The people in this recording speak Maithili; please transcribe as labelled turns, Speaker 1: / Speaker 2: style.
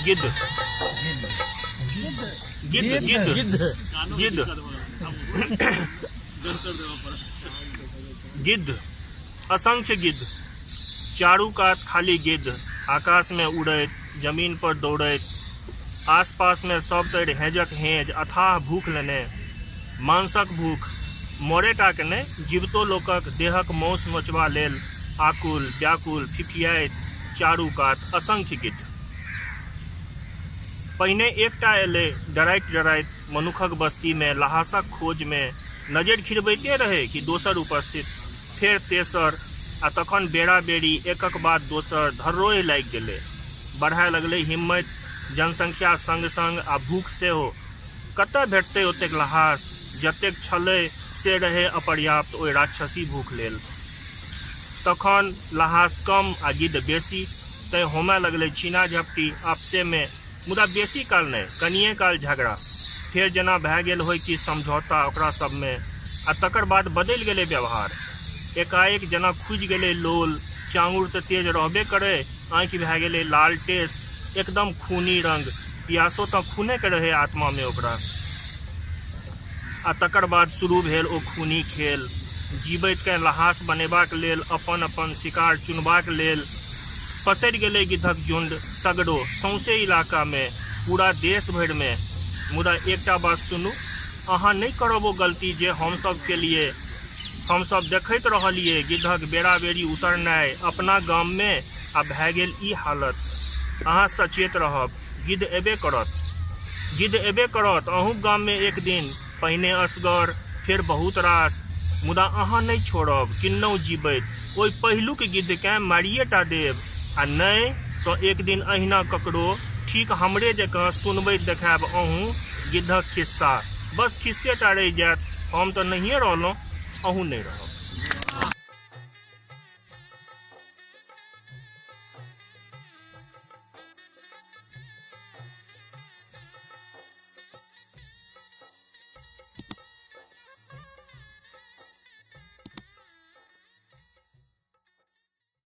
Speaker 1: गिद्ध गिद्ध गिद्ध गिद्ध गिद्ध, असंख्य गिद्ध, चारू कात खाली गिद्ध, आकाश मे उड़ैत, जमीन पर दौड़ैत, आसपास मे सब तरि हेंजक हेंज अथाह भूख लेने, मांसक भूख, मरे टा के नहि, जीवितो लोकक देहक मौस नोचबा लेल आकुल, व्याकुल, फिफियाइत चारू कात असंख्य गिद्ध। पहिने एकटा एलै, डराइत-डराइत मनुखक बस्ती मे लहासक खोज मे नजरि खिरबैते रहै कि दोसर उपस्थित, फेर तेसर आ तखन बेरा-बेरी एकक बाद दोसर धर्रोहि लागि गेलै। बढ़ए लगलै हिम्मति, जनसंख्या संग-संग आ भूख सेहो। कतए भेटतै ओतेक लहास? जतेक छलै से रहै अपर्याप्त ओहि राक्षसी भूख लेल। तखन लहास कम आ गिद्ध बेसी, तैं होमए लगलै छीना-झपटी आपसे मे। मुदा बेसी काल नहि, कनिये काल झगड़ा। फेर जेना भए गेल होइ किछु समझौता ओकरा सभमे आ तकर बाद बदलि गेलै व्यवहार। एकाएक जेना खुजि गेलै लोल, चाङुर तँ तेज रहबे करै, आँखि भए गेलै लाल टेस, एकदम खूनी रंग। पियासो तँ खूने के रहै आत्मामे ओकरा। आ तकर बाद शुरू भेल ओ खूनी खेल। जीबैतकेँ लहास बनेबाक लेल, अपन-अपन शिकार चुनबाक लेल पसरि गेलै गिद्धक झुंड सगरो, सौंसे इलाकामे, पूरा देश भरिमे। मुदा एकटा बात सुनू, अहाँ नहि करब ओ गलती जे हम सभ केलियै। हम सभ देखैत रहलियै गिद्धक बेरा-बेरी उतरनाइ अपना गाममे आ भए गेल ई हालत। अहाँ सचेत रहब। गिद्ध एबे करत। गिद्ध एबे करत अहूँक गाममे एक दिन। पहिने असगर, फेर बहुत रास। मुदा अहाँ नहि छोड़ब किन्नहुँ जीबैत। ओहि पहिलुक गिद्धकेँ मारिए टा देब। आ नहि तँ एक दिन अहिना ककरो ठीक हमरे जकाँ सुनबैत देखायब अहूँ गिद्धक खिस्सा। बस खिस्से टा रहि जायत। हम तँ नहिए रहलहुँ, अहूँ नहि रहब।